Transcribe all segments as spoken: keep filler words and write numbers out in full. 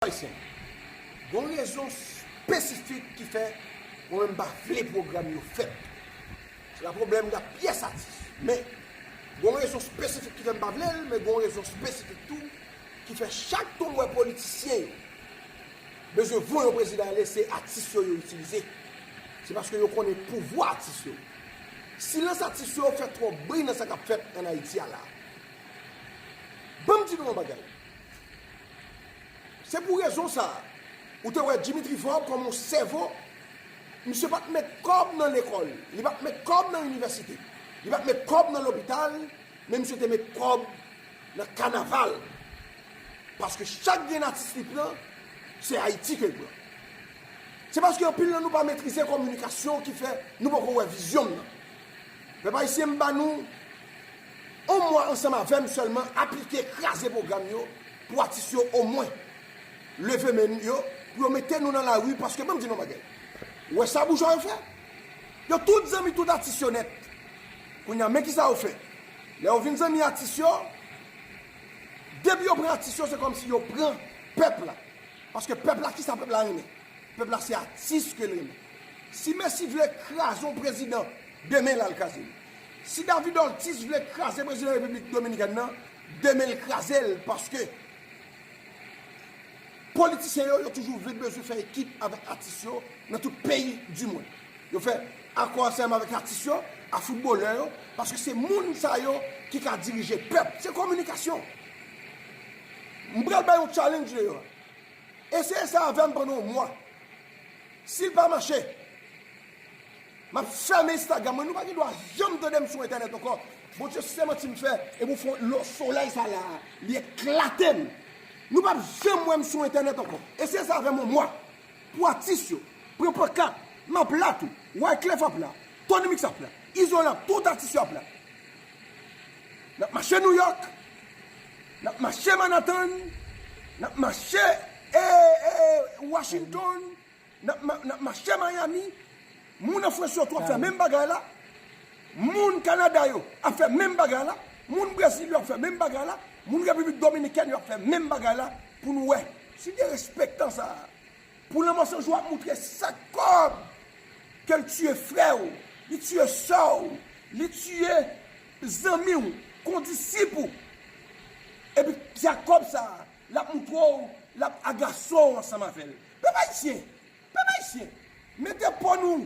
Ayisyen, gon rezon espesifik ki fè mwen menm m pa vle pwogram yo fèt. Se pa pwoblèm nan pyès atis. Men, gon rezon espesifik ki fè m pa vle l, men gon rezon espesifik tou ki fè chak tan w wè politisyen yo bezwen voye yon prezidan ale, se atis yo yo itilize. Se paske yo konnen pouvwa atis yo. Silans atis yo fè twòp bri nan sa k ap fèt ann Ayiti a la. Ban m di nou yon bagay. Se pou rezon sa a, ou te wè Dimitri Vorbe kòm yon sèvo, misye pa t met kòb nan lekòl, li pa t met kòb nan inivèsite, li pa t met kòb nan lopital, men misye te met kòb nan kanaval. Paske chak grenn atis li pran, se Ayiti ke l pran. Se paske anpil nan nou pa metrize kominikasyon ki fè nou poko wè vizyon m nan. Pèp ayisyen, m ba nou yon mwa ansanm avè m sèlman, aplike, kraze pwogram yo pou atis yo omwen leve men yo, pou yo mete nou nan lari, paske ban m di nou yon bagay. Ou wè sa boujwa yo fè? Yo tout zanmi tout atis yo nèt. Kounye a, men kisa yo fè. Lè yo vin zanmi atis yo, depi yo pran atis yo, se kòmsi yo pran pèp la. Paske pèp la, kisa pèp la renmen? Pèp la se atis ke l renmen. Si Messi vle kraze yon prezidan, demen l al kraze l. Si David Ortiz vle kraze prezidan Repiblik Dominikèn nan, demen l kraze l, paske politisyen yo, yo toujou vle bezwen fè ekip avèk atis yo nan tout peyi di mond. Yo fè akò ansanm avèk atis yo, a foutbolè yo, paske se moun sa yo ki ka dirije pèp. Se kominikasyon. M pral bay yon challenge deyò. Eseye sa avè m pandan yon mwa. Si l pa mache, m ap fèmen Instagram mwen. Nou pa gen dwa janm tande m sou entènèt ankò. Bondye, si se manti m fè, epi w fè yon lo-, solèy sa la, li eklate m. Nou p ap janm wè m sou entènèt ankò. Eseye sa avè m yon mwa. Pou atis yo, pran pankat, m ap la tou. Wyclef ap la. Tony Mix ap la. Izolan, tout atis yo ap la. N ap mache Nouyòk, n ap mache Manhattan, n ap mache, e, e, Washington, n ap ma-, n ap mache Miami. Moun an Frans yo tou ap fè menm bagay la. Moun Kanada yo ap fè menm bagay la. Moun Brezil yo ap fè menm bagay la. Moun Repiblik Dominikèn yo ap fè menm bagay la pou nou wè. Si derespektan sa a, pou Lanmò San Jou ap moutre sa k kòb ke l tiye frè w, li tiye sè w, li tiye zanmi w, kondisip ou. Epi sa k kòb sa a, l ap moutre w, l ap agase w ansanm avè l. Pèp ayisyen, pèp ayisyen, mete po nou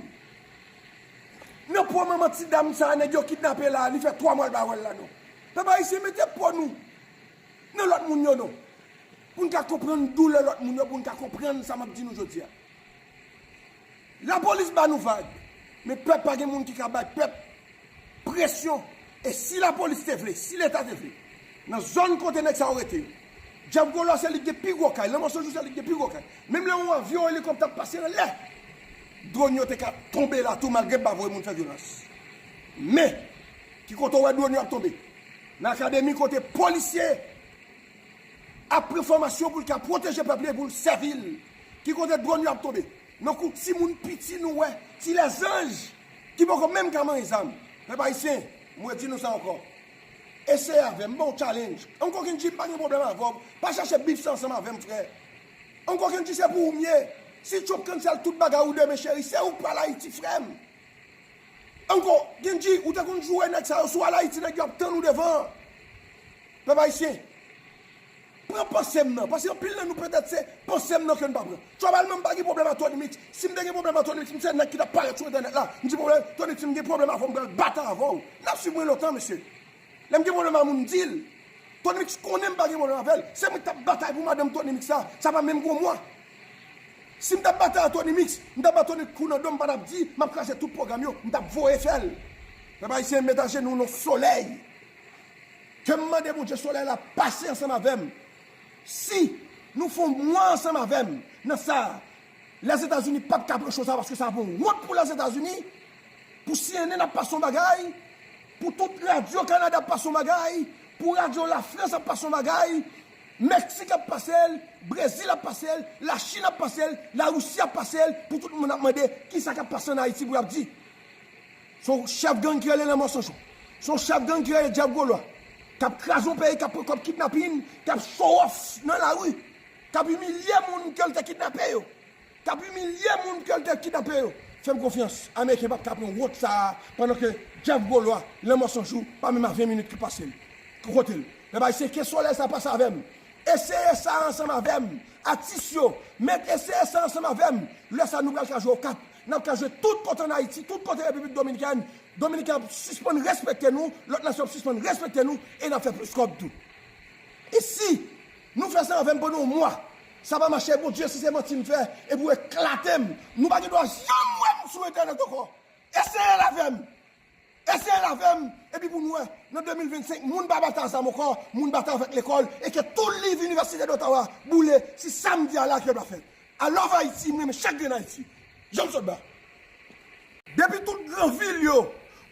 nan po manman ti dam sa a, nèg yo kidnape la, li fè twa mwa l pa wè l la non. Pèp ayisyen, mete po nou nan lòt moun yo non. Pou n ka konprann doulè lòt moun yo, pou n ka konprann sa m ap di nou jodi a. Lapolis ba nou vag, men pèp pa gen moun ki ka bay pèp presyon. E si lapolis te vle, si Leta te vle, nan zòn kote nèg sa yo rete yo, Djab Golo a se li ki gen pi gwo kay, Lanmò San Jou se li ki gen pi gwo kay. Menm lè yon avyon, elikoptè ap pase nan lè, dwòn yo te ka tonbe la tou malgre m pa voye moun fè vyolans. Men, ki kote w wè dwòn yo ap tonbe? Nan akademi kote polisye ap pran fòmasyon pou l ka pwoteje pèp li e pou l sèvi l. Ki kote dwòn yo ap tonbe? Nan kou timoun piti nou wè, ti lèzanj ki poko menm ka manyen zam. Pèp ayisyen, mwen di nou sa ankò. Eseye avè m, m ba w challenge. Uncle Kendji, m pa gen pwoblèm avè w. Pa chache bif sa ansanm avè m, frè. Uncle Kendji, se pou ou m ye. Si Trump cancel tout bagay ou demen, cheri, se ou k pral Ayiti, frè m. Uncle Kendji, ou te konn joure nèg sa yo, si w al Ayiti, nèg yo ap tann ou devan. Pèp ayisyen, pran panse m nan, paske anpil nan nou petèt se panse m nan ke n pa pran. Tribal mwen, m pa gen pwoblèm ak Tony Mix. Si m te gen pwoblèm ak Tony Mix, m se nèg ki t ap parèt sou entènèt la, m di pwoblèm, Tony Mix, m gen pwoblèm avè w, m pral batay avè w. N ap swiv mwen lontan, mesye. Lè m gen pwoblèm ak moun, m di l. Tony Mix konnen m pa gen pwoblèm avè l. Se mwen ki t ap batay pou madanm Tony Mix sa, sa pa menm gon mwa. Si m t ap batay ak Tony Mix, m t ap ba Tony kou nan do, m pa t ap di m ap kraze tout pwogram yo, m t ap voye fè l. Pèp ayisyen, met ajenou nan solèy. Ke m mande Bondye solèy la pase ansanm avè m. Si nou fè yon mwa ansanm avè m nan sa, Lèzetazini p ap ka pran cho sa, paske sa ap yon wont pou Lèzetazini, pou C N N ap pase yon bagay, pou tout radyo Kanada ap pase yon bagay, pou radyo Lafrans ap pase yon bagay, Meksik ap pase l, Brezil ap pase l, Lachin ap pase l, Larisi ap pase l, pou tout moun ap mande kisa k ap pase ann Ayiti pou y ap di. Se yon chèf gang ki rele Lanmò San Jou. Se yon chèf gang ki rele Djab Golo a, k ap kraze yon peyi, k ap pran kòb kidnapin, k ap show off nan lari. k ap imilye moun ke l te kidnape yo, k ap imilye moun ke l te kidnape yo. Fè m konfyans, Ameriken p ap ka pran wont sa a pandan ke Jeff Golwa, Lanmò San Jou, pa menm a ven minit ki pase l, ki kote l. Pèp ayisyen, ke solèy sa pase avè m. Eseye sa ansanm avè m. Atis yo, met eseye sa ansanm avè m. Lè sa a, nou pral ka jwe Okap. N ap ka jwe tout kote ann Ayiti, tout kote Repiblik Dominikèn. Dominiken ap sispann respekte nou, lòt nasyon ap sispann respekte nou, e n ap fè plis kòb tou. E si nou fè sa avè m pandan yon mwa, sa pa mache, Bondye, si se manti m fè, epi w eklate m, nou pa gen dwa janm wè m sou entènèt ankò. Eseye l avè m. Eseye l avè m, epi pou n wè, nan de mil vennsenk, moun pa batay zam ankò, moun batay avèk lekòl, e ke tout liv Inivèsite d'Ottawa boule, si sa m di a la ke l pa fèt. I love Haiti, m renmen chak grenn Ayiti. Jan m sot ba. Depi tout gran vil yo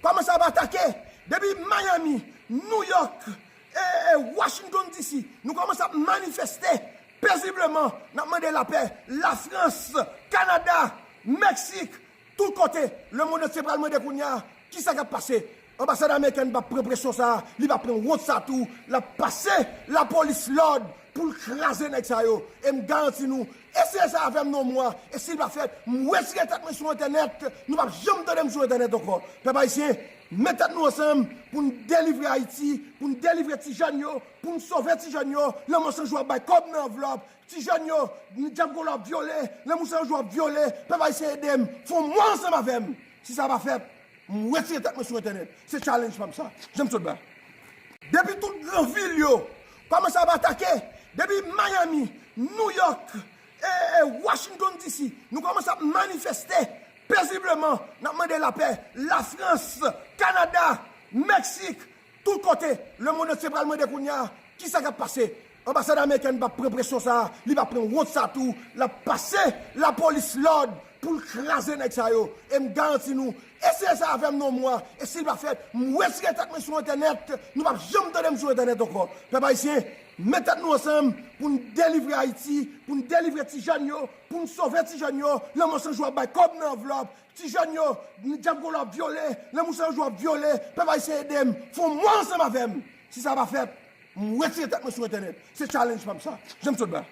kòmanse ap atake, depi Miami, New York, e, e, Washington D C, nou kòmanse ap manifeste pezibleman, n ap mande lapè. Lafrans, Kanada, Meksik, tout kote, lemonn antye pral mande kounye a, kisa k ap pase? Anbasad amerikèn p ap pran presyon sa a, li p ap pran wont sa a tou, l ap pase lapolis lòd pou l kraze nèg sa yo. E m garanti nou, eseye sa avè m nan yon mwa, e si l pa fèt, m retire tèt mwen sou entènèt, nou p ap janm tande m sou entènèt ankò. Pèp ayisyen, met tèt nou ansanm pou n delivre Ayiti, pou n delivre ti jèn yo, pou n sove ti jèn yo. Lanmò San Jou ap bay kòb nan anvlòp, ti jèn yo, Jeff Golwa ap vyole, Lanmò San Jou ap vyole. Pèp ayisyen, ede m, fè yon mwa ansanm avè m. Si sa pa fèt, m retire tèt mwen sou entènèt. Se challenge pa m sa. Jan m sot ba. Depi tout gran vil yo kòmanse ap atake, depi Miami, New York, e, e, Washington D C, nou kòmanse ap manifeste pezibleman, n ap mande lapè. Lafrans, Kanada, Meksik, tout kote, lemonn antye pral mande kounye a, kisa k ap pase? Anbasad amerikèn p ap pran presyon sa a, li p ap pran wont sa a tou, l ap pase lapolis lòd pou l kraze nèg sa yo. E m garanti nou, eseye sa avè m nan yon mwa, e si l pa fèt, m retire tèt mwen sou entènèt, nou p ap janm tande m sou entènèt ankò. Pèp ayisyen, met tèt nou ansanm pou n delivre Ayiti, pou n delivre ti jèn yo, pou n sove ti jèn yo. Lanmò San Jou ap bay kòb nan anvlòp, ti jèn yo, Jeff Golwa ap vyole, Lanmò San Jou ap vyole. Pèp ayisyen, ede m, fè yon mwa ansanm avè m. Si sa pa fèt, m retire tèt mwen sou entènèt. Se challenge pa m sa. Jan m sot ba.